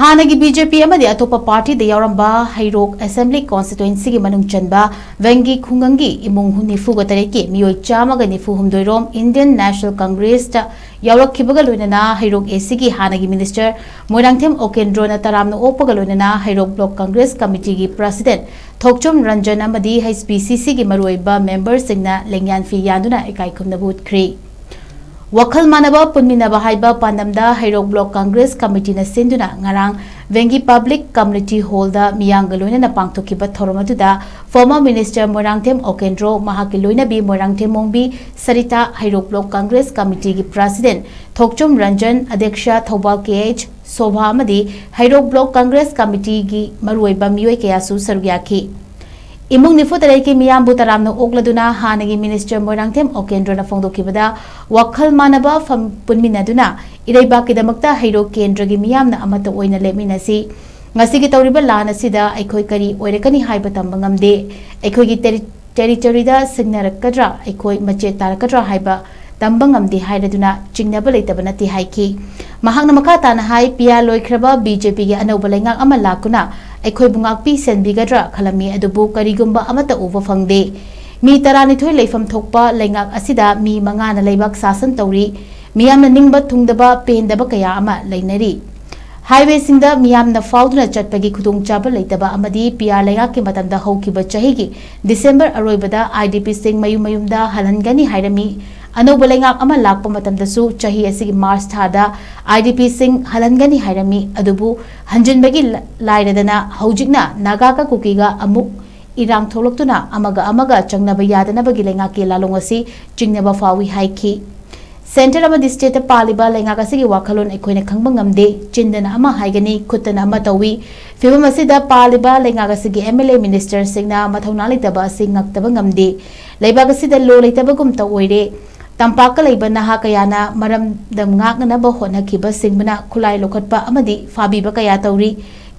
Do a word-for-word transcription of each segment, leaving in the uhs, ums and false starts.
ꯍꯥꯟꯅꯒꯤ B J ꯄꯤ ꯑꯃꯗꯤ ꯑꯇꯣꯞꯄ ꯄꯥꯔꯇꯤꯗ ꯌꯥꯎꯔꯝꯕ ꯍꯩꯔꯣꯛ ꯑꯦꯁꯦꯝꯕ꯭ꯂꯤ ꯀꯣꯟꯁꯇꯤꯇ꯭ꯋꯦꯟꯁꯤꯒꯤ ꯃꯅꯨꯡ ꯆꯟꯕ ꯚꯦꯡꯒꯤ ꯈꯨꯡꯒꯪꯒꯤ ꯏꯃꯨꯡ ꯅꯤꯐꯨꯒ ꯇꯔꯦꯠꯀꯤ ꯃꯤꯑꯣꯏ ꯆꯥꯝꯃꯒ ꯅꯤꯐꯨ ꯍꯨꯝꯗꯣꯏ ꯔꯣꯝ ꯏꯟꯗꯤꯌꯟ ꯅꯦꯁꯅꯦꯜ ꯀꯪꯒ꯭ꯔꯦꯁꯇ ꯌꯥꯎꯔꯛꯈꯤꯕꯒ ꯂꯣꯏꯅꯅ ꯍꯩꯔꯣꯛ ꯑꯦ ꯁꯤꯒꯤ ꯍꯥꯟꯅꯒꯤ ꯃꯤꯅꯤꯁꯇꯔ ꯃꯣꯏꯔꯥꯡꯊꯦꯝ ꯑꯣꯀꯦꯟꯗ꯭ꯔꯣꯅ ꯇꯔꯥꯝꯅ ꯑꯣꯛꯄꯒ ꯂꯣꯏꯅꯅ ꯍꯩꯔꯣꯛ ꯕ꯭ꯂꯣꯛ ꯀꯪꯒ꯭ꯔꯦꯁ ꯀꯃꯤꯇꯤꯒꯤ ꯄ꯭ꯔꯁꯤꯗꯦꯟꯠ ꯊꯣꯛꯆꯣꯝ ꯔꯟꯖꯟ ꯑꯃꯗꯤ ꯍꯩꯆ ꯄꯤ ꯁꯤ ꯁꯤꯒꯤ ꯃꯔꯨꯑꯣꯏꯕ ꯃꯦꯝꯕꯔꯁꯤꯡꯅ ꯂꯦꯡꯌꯥꯟ ꯐꯤ ꯌꯥꯟꯗꯨꯅ ꯏꯀꯥꯏ ꯈꯨꯝꯅꯕ ꯎꯠꯈ꯭ꯔꯤ꯫ ꯋꯥꯈꯜ ꯃꯥꯟꯅꯕ ꯄꯨꯟꯃꯤꯟꯅꯕ ꯍꯥꯏꯕ ꯄꯥꯟꯗꯝꯗ ꯍꯩꯔꯣꯛ ꯕ꯭ꯂꯣꯛ ꯀꯪꯒ꯭ꯔꯦꯁ ꯀꯃꯤꯇꯤꯅ ꯁꯤꯟꯗꯨꯅ ꯉꯔꯥꯡ ꯚꯦꯡꯒꯤ ꯄꯕ꯭ꯂꯤꯛ ꯀꯝꯃ꯭ꯌꯨꯅꯤꯇꯤ ꯍꯣꯜꯗ ꯃꯤꯌꯥꯝꯒ ꯂꯣꯏꯅꯅ ꯄꯥꯡꯊꯣꯛꯈꯤꯕ ꯊꯧꯔꯝ ꯑꯗꯨꯗ ꯐꯣꯔꯃꯔ ꯃꯤꯅꯤꯁꯇꯔ ꯃꯣꯏꯔꯥꯡꯊꯦꯝ ꯑꯣꯀꯦꯟꯗ꯭ꯔꯣ, ꯃꯍꯥꯛꯀꯤ ꯂꯣꯏꯅꯕꯤ ꯃꯣꯏꯔꯥꯡꯊꯦꯝ ꯃꯣꯡꯕꯤ ꯁꯔꯤꯇꯥ, ꯍꯩꯔꯣꯛ ꯕ꯭ꯂꯣꯛ ꯀꯪꯒ꯭ꯔꯦꯁ ꯀꯃꯤꯇꯤꯒꯤ ꯄ꯭ꯔꯁꯤꯗꯦꯟꯠ ꯊꯣꯛꯆꯣꯝ ꯔꯟꯖꯟ, ꯑꯗ꯭ꯌꯛꯁ ꯊꯧꯕꯥꯜ ꯀꯦ ꯑꯩꯆ ꯁꯣꯚꯥ ꯑꯃꯗꯤ ꯍꯩꯔꯣꯛ ꯕ꯭ꯂꯣꯛ ꯀꯪꯒ꯭ꯔꯦꯁ ꯀꯃꯤꯇꯤꯒꯤ ꯃꯔꯨꯑꯣꯏꯕ ꯃꯤꯑꯣꯏ ꯀꯌꯥꯁꯨ ꯁꯔꯨꯛ ꯌꯥꯈꯤ꯫ ꯏꯃꯨꯡ ꯅꯤꯐꯨ ꯇꯔꯦꯠꯀꯤ ꯃꯤꯌꯥꯝꯕꯨ ꯇꯔꯥꯝꯅ ꯑꯣꯛꯂꯗꯨꯅ ꯍꯥꯟꯅꯒꯤ ꯃꯤꯅꯤꯁꯇꯔ ꯃꯣꯏꯔꯥꯡꯊꯦꯝ ꯑꯣꯀꯦꯟꯗ꯭ꯔꯣꯅ ꯐꯣꯡꯗꯣꯛꯈꯤꯕꯗ, ꯋꯥꯈꯜ ꯃꯥꯟꯅꯕ ꯐꯝ-, ꯄꯨꯟꯃꯤꯟꯅꯗꯨꯅ ꯏꯔꯩꯕꯥꯛꯀꯤꯗꯃꯛꯇ ꯍꯩꯔꯣꯛ ꯀꯦꯟꯗ꯭ꯔꯒꯤ ꯃꯤꯌꯥꯝꯅ ꯑꯃꯠꯇ ꯑꯣꯏꯅ ꯂꯦꯞꯃꯤꯟꯅꯁꯤ꯫ ꯉꯁꯤꯒꯤ ꯇꯧꯔꯤꯕ ꯂꯥꯟ ꯑꯁꯤꯗ ꯑꯩꯈꯣꯏ ꯀꯔꯤ ꯑꯣꯏꯔꯛꯀꯅꯤ ꯍꯥꯏꯕ ꯇꯝꯕ ꯉꯝꯗꯦ꯫ ꯑꯩꯈꯣꯏꯒꯤ ꯇꯦꯔꯤ-, ꯇꯦꯔꯤꯇꯣꯔꯤꯗ ꯁꯤꯡꯅꯔꯛꯀꯗ꯭ꯔꯥ, ꯑꯩꯈꯣꯏ ꯃꯆꯦꯠ ꯇꯥꯔꯛꯀꯗ꯭ꯔꯥ ꯍꯥꯏꯕ ꯇꯝꯕ ꯉꯝꯗꯦ ꯍꯥꯏꯔꯗꯨꯅ ꯆꯤꯡꯅꯕ ꯂꯩꯇꯕ ꯅꯠꯇꯦ ꯍꯥꯏꯈꯤ꯫ ꯃꯍꯥꯛꯅ ꯃꯈꯥ ꯇꯥꯅ ꯍꯥꯏ, ꯄꯤ ꯑꯥꯔ ꯂꯣꯏꯈ꯭ꯔꯕ ꯕꯤ ꯖꯦ ꯄꯤꯒꯤ ꯑꯅꯧꯕ ꯂꯩꯉꯥꯛ ꯑꯃ ꯂꯥꯛꯇꯨꯅ ꯑꯩꯈꯣꯏꯕꯨ ꯉꯥꯛꯄꯤ ꯁꯦꯟꯕꯤꯒꯗ꯭ꯔꯥ ꯈꯜꯂꯝꯃꯤ, ꯑꯗꯨꯕꯨ ꯀꯔꯤꯒꯨꯝꯕ ꯑꯃꯠꯇ ꯎꯕ ꯐꯪꯗꯦ꯫ ꯃꯤ ꯇꯔꯥꯅꯤꯊꯣꯏ ꯂꯩꯐꯝ ꯊꯣꯛꯄ ꯂꯩꯉꯥꯛ ꯑꯁꯤꯗ ꯃꯤ ꯃꯉꯥꯅ ꯂꯩꯕꯥꯛ ꯁꯥꯁꯟ ꯇꯧꯔꯤ꯫ ꯃꯤꯌꯥꯝꯅ ꯅꯤꯡꯕ ꯊꯨꯡꯗꯕ, ꯄꯦꯟꯗꯕ ꯀꯌꯥ ꯑꯃ ꯂꯩꯅꯔꯤ꯫ ꯍꯥꯏꯋꯦꯁꯤꯡꯗ ꯃꯤꯌꯥꯝꯅ ꯐꯥꯎꯗꯨꯅ ꯆꯠꯄꯒꯤ ꯈꯨꯗꯣꯡꯆꯥꯕ ꯂꯩꯇꯕ ꯑꯃꯗꯤ ꯄꯤ ꯑꯥꯔ ꯂꯩꯉꯥꯛꯀꯤ ꯃꯇꯝꯗ ꯍꯧꯈꯤꯕ ꯆꯍꯤꯒꯤ ꯗꯤꯁꯦꯝꯕꯔ ꯑꯔꯣꯏꯕꯗ ꯑꯥꯏ ꯗꯤ ꯄꯤꯁꯤꯡ ꯃꯌꯨꯝ ꯃꯌꯨꯝꯗ ꯍꯜꯍꯟꯒꯅꯤ ꯍꯥꯏꯔꯝꯃꯤ꯫ ꯑꯅꯧꯕ ꯂꯩꯉꯥꯛ ꯑꯃ ꯂꯥꯛꯄ ꯃꯇꯝꯗꯁꯨ ꯆꯍꯤ ꯑꯁꯤꯒꯤ ꯃꯥꯔꯆ ꯊꯥꯗ ꯑꯥꯏ ꯗꯤ ꯄꯤꯁꯤꯡ ꯍꯜꯍꯟꯒꯅꯤ ꯍꯥꯏꯔꯝꯃꯤ꯫ ꯑꯗꯨꯕꯨ ꯍꯟꯖꯤꯟꯕꯒꯤ ꯂ-, ꯂꯥꯏꯔꯗꯅ ꯍꯧꯖꯤꯛꯅ ꯅꯥꯒꯥꯒ ꯀꯨꯀꯤꯒ ꯑꯃꯨꯛ ꯏꯔꯥꯡ ꯊꯣꯛꯂꯛꯇꯨꯅ ꯑꯃꯒ ꯑꯃꯒ ꯆꯪꯅꯕ ꯌꯥꯗꯅꯕꯒꯤ ꯂꯩꯉꯥꯛꯀꯤ ꯂꯥꯂꯣꯡ ꯑꯁꯤ ꯆꯤꯡꯅꯕ ꯐꯥꯎꯏ ꯍꯥꯏꯈꯤ꯫ ꯁꯦꯟꯇꯔ ꯑꯃꯗꯤ ꯁ꯭ꯇꯦꯠꯇ ꯄꯥꯜꯂꯤꯕ ꯂꯩꯉꯥꯛ ꯑꯁꯤꯒꯤ ꯋꯥꯈꯜꯂꯣꯟ ꯑꯩꯈꯣꯏꯅ ꯈꯪꯕ ꯉꯝꯗꯦ꯫ ꯆꯤꯟꯗꯅ ꯑꯃ ꯍꯥꯏꯒꯅꯤ, ꯈꯨꯠꯇꯅ ꯑꯃ ꯇꯧꯏ꯫ ꯐꯤꯚꯝ ꯑꯁꯤꯗ ꯄꯥꯜꯂꯤꯕ ꯂꯩꯉꯥꯛ ꯑꯁꯤꯒꯤ ꯑꯦꯝ ꯑꯦꯜ ꯑꯦ, ꯃꯤꯅꯤꯁꯇꯔꯁꯤꯡꯅ ꯃꯊꯧꯅꯥ ꯂꯩꯇꯕ ꯑꯁꯤ ꯉꯛꯇꯕ ꯉꯝꯗꯦ꯫ ꯂꯩꯕꯥꯛ ꯑꯁꯤꯗ ꯂꯣ ꯂꯩꯇꯕꯒꯨꯝꯇ ꯑꯣꯏꯔꯦ꯫ ꯇꯝꯄꯥꯛꯇ ꯂꯩꯕ ꯅꯍꯥ ꯀꯌꯥꯅ ꯃꯔꯝꯗꯝ ꯉꯥꯛꯅꯅꯕ ꯍꯣꯠꯅꯈꯤꯕꯁꯤꯡꯕꯨꯅ ꯈꯨꯠꯂꯥꯏ ꯂꯧꯈꯠꯄ ꯑꯃꯗꯤ ꯐꯥꯕꯤꯕ ꯀꯌꯥ ꯇꯧꯔꯤ꯫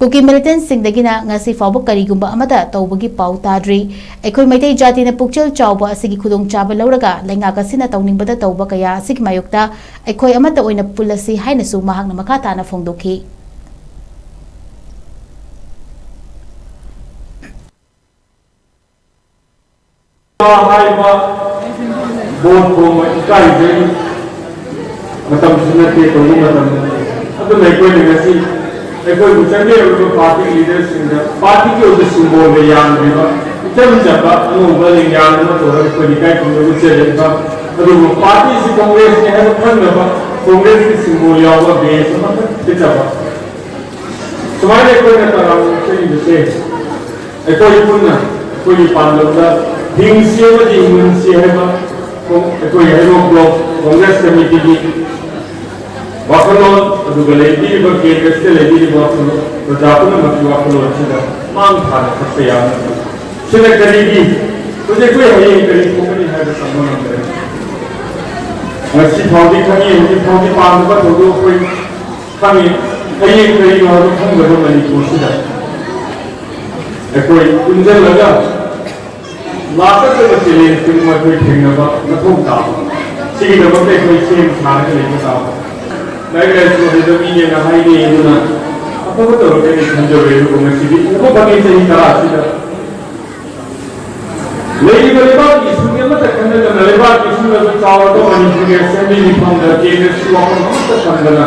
ꯀꯨꯀꯤ ꯃꯤꯂꯤꯇꯦꯟꯠꯁꯤꯡꯗꯒꯤꯅ ꯉꯁꯤ ꯐꯥꯎꯕ ꯀꯔꯤꯒꯨꯝꯕ ꯑꯃꯠꯇ ꯇꯧꯕꯒꯤ ꯄꯥꯎ ꯇꯥꯗ꯭ꯔꯤ꯫ ꯑꯩꯈꯣꯏ ꯃꯩꯇꯩ ꯖꯥꯇꯤꯅ ꯄꯨꯛꯆꯦꯜ ꯆꯥꯎꯕ ꯑꯁꯤꯒꯤ ꯈꯨꯗꯣꯡꯆꯥꯕ ꯂꯧꯔꯒ ꯂꯩꯉꯥꯛ ꯑꯁꯤꯅ ꯇꯧꯅꯤꯡꯕꯗ ꯇꯧꯕ ꯀꯌꯥ ꯑꯁꯤꯒꯤ ꯃꯥꯌꯣꯛꯇ ꯑꯩꯈꯣꯏ ꯑꯃꯠꯇ ꯑꯣꯏꯅ ꯄꯨꯜꯂꯁꯤ ꯍꯥꯏꯅꯁꯨ ꯃꯍꯥꯛꯅ ꯃꯈꯥ ꯇꯥꯅ ꯐꯣꯡꯗꯣꯛꯈꯤ꯫ ꯍꯥꯏꯕ ꯕꯣꯠ ꯈꯣꯝꯕ ꯏꯀꯥꯏꯖꯩ꯫ ꯃꯇꯝꯁꯨ ꯅꯠꯇꯦ, ꯇꯧꯕ ꯃꯇꯝ ꯅꯠꯇꯦ꯫ ꯑꯗꯨꯅ ꯑꯩꯈꯣꯏꯅ ꯉꯁꯤ ꯑꯩꯈꯣꯏꯕꯨ ꯆꯪꯕꯤꯔꯕ ꯄꯥꯔꯇꯤ ꯂꯤꯗꯔꯁꯤꯡꯗ ꯄꯥꯔꯇꯤꯒꯤ ꯑꯣꯏꯕ ꯁꯤꯝꯕꯣꯜꯒ ꯌꯥꯟꯗ꯭ꯔꯤꯕ ꯏꯆꯝ ꯆꯝꯕ ꯑꯉꯧꯕ ꯂꯦꯡꯌꯥꯟ ꯑꯃ ꯇꯧꯔꯒ ꯑꯩꯈꯣꯏ ꯏꯀꯥꯏ ꯈꯨꯝꯅꯕ ꯎꯠꯆꯔꯤꯕ, ꯑꯗꯨꯕꯨ ꯄꯥꯔꯇꯤꯁꯤ ꯀꯣꯡꯒ꯭ꯔꯦꯁꯅꯤ ꯍꯥꯏꯕ ꯈꯪꯅꯕ ꯀꯣꯡꯒ꯭ꯔꯦꯁꯀꯤ ꯁꯤꯝꯕꯣꯜ ꯌꯥꯎꯕ ꯕꯦꯖ ꯑꯃꯈꯛ ꯄꯤꯖꯕ꯫ ꯁꯨꯃꯥꯏꯅ ꯑꯩꯈꯣꯏꯅ ꯇꯔꯥꯝꯅ ꯆꯠꯂꯤꯕꯁꯦ ꯑꯩꯈꯣꯏ ꯄꯨꯟꯅ ꯑꯩꯈꯣꯏꯒꯤ ꯄꯥꯟꯗꯝꯗ ꯍꯤꯡꯁꯤ ꯑꯃꯗꯤ ꯍꯤꯡꯃꯤꯟꯁꯤ ꯍꯥꯏꯕ ꯑꯩꯈꯣꯏ ꯍꯩꯔꯣꯛ ꯕ꯭ꯂꯣꯛ ꯀꯣꯡꯒ꯭ꯔꯦꯁ ꯀꯃꯤꯇꯤꯒꯤ ꯋꯥꯈꯜꯂꯣꯟ, ꯑꯗꯨꯒ ꯂꯩꯕꯤꯔꯤꯕ ꯀꯦꯟꯗ꯭ꯔꯁꯤꯗ ꯂꯩꯕꯤꯔꯤꯕ ꯄ꯭ꯔꯖꯥ ꯄꯨꯝꯅꯃꯛꯀꯤ ꯋꯥꯈꯜꯂꯣꯟꯁꯤꯗ ꯃꯥꯡ ꯊꯥꯅ ꯆꯠꯄ ꯌꯥꯅꯕ꯫ ꯁꯤꯅ ꯀꯔꯤꯒꯤ ꯍꯧꯖꯤꯛ ꯑꯩꯈꯣꯏ ꯍꯌꯦꯡ ꯀꯔꯤ ꯊꯣꯛꯀꯅꯤ ꯍꯥꯏꯕ ꯇꯝꯕ ꯉꯝꯗ꯭ꯔꯦ꯫ ꯉꯁꯤ ꯐꯥꯎꯗꯤ ꯈꯪꯉꯤ, ꯍꯧꯖꯤꯛ ꯐꯥꯎꯗꯤ ꯄꯥꯝꯗꯕ ꯊꯧꯗꯣꯛ ꯑꯩꯈꯣꯏ ꯈꯪꯉꯤ꯫ ꯍꯌꯦꯡ ꯀꯔꯤꯅꯣ ꯍꯥꯏꯕ ꯈꯪꯗꯕ ꯃꯅꯤꯄꯨꯔꯁꯤꯗ ꯑꯩꯈꯣꯏ ꯄꯨꯟꯁꯤꯜꯂꯒ ꯂꯥꯛꯀꯗꯕ ꯆꯦꯂꯦꯟꯖꯁꯤꯡ ꯑꯩꯈꯣꯏ ꯊꯦꯡꯅꯕ ꯃꯊꯧ ꯇꯥꯕ, ꯁꯤꯒꯤꯗꯃꯛꯇ ꯑꯩꯈꯣꯏ ꯁꯦꯝ ꯁꯥꯔꯒ ꯂꯩꯕ ꯇꯥꯕ꯫ ꯂꯥꯏꯔꯤꯛ ꯂꯥꯏꯁꯨ ꯍꯩꯕ ꯃꯤꯅꯦꯅ ꯍꯥꯏꯅꯩ, ꯑꯗꯨꯅ ꯑꯐꯕ ꯇꯧꯔꯛꯀꯅꯤ ꯈꯟꯖꯔꯨꯏ꯫ ꯑꯗꯨꯕꯨ ꯉꯁꯤꯗꯤ ꯎꯕ ꯐꯪꯉꯤ ꯆꯍꯤ ꯇꯔꯥꯁꯤꯗ ꯂꯩꯔꯤꯕ ꯂꯩꯕꯥꯛꯀꯤ ꯏꯁꯨꯒꯤ ꯑꯃꯠꯇ ꯈꯟꯅꯗꯅ ꯂꯩꯕꯥꯛꯀꯤ ꯏꯁꯨꯅꯁꯨ ꯆꯥꯎꯔꯕ ꯃꯅꯤꯄꯨꯔꯒꯤ ꯑꯦꯁꯦꯝꯕ꯭ꯂꯤ ꯃꯤꯐꯝꯗ ꯀꯦꯟꯗ꯭ꯔꯁꯨ ꯋꯥꯐꯝ ꯑꯃꯠꯇ ꯊꯝꯗꯅ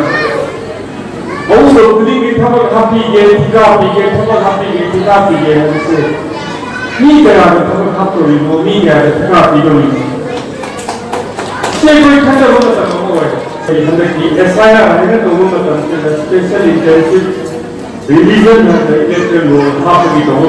ꯑꯎꯕ ꯈꯨꯗꯤꯡꯒꯤ ꯊꯕꯛ ꯍꯥꯞꯄꯤꯒꯦ, ꯊꯤꯀꯥ ꯄꯤꯒꯦ, ꯊꯕꯛ ꯍꯥꯞꯄꯤꯒꯦ, ꯊꯤꯀꯥ ꯄꯤꯒꯦ ꯍꯥꯏꯕꯁꯦ ꯃꯤ ꯀꯌꯥꯅ ꯊꯕꯛ ꯍꯥꯞꯇꯧꯔꯤꯅꯣ, ꯃꯤ ꯀꯌꯥꯗ ꯊꯤꯀꯥ ꯄꯤꯗꯧꯔꯤꯅꯣ? ꯁꯤ ꯑꯩꯈꯣꯏ ꯈꯟꯅꯕ ꯃꯇꯝ ꯑꯃ ꯑꯣꯏ꯫ ꯑꯩ ꯍꯟꯗꯛꯀꯤ ꯑꯦꯁ ꯑꯥꯏ ꯑꯥꯔ ꯍꯥꯏꯅ ꯇꯧꯕ ꯃꯇꯝꯁꯤꯗ ꯁ꯭ꯄꯦꯁꯦꯜ ꯏꯟꯇꯦꯟꯁꯤꯞ ꯔꯤꯚꯤꯖꯟ ꯍꯥꯏꯅ ꯏꯂꯦꯛꯇ꯭ꯔꯦꯜ ꯔꯣꯜ ꯍꯥꯞꯄꯒꯤ ꯇꯧꯕ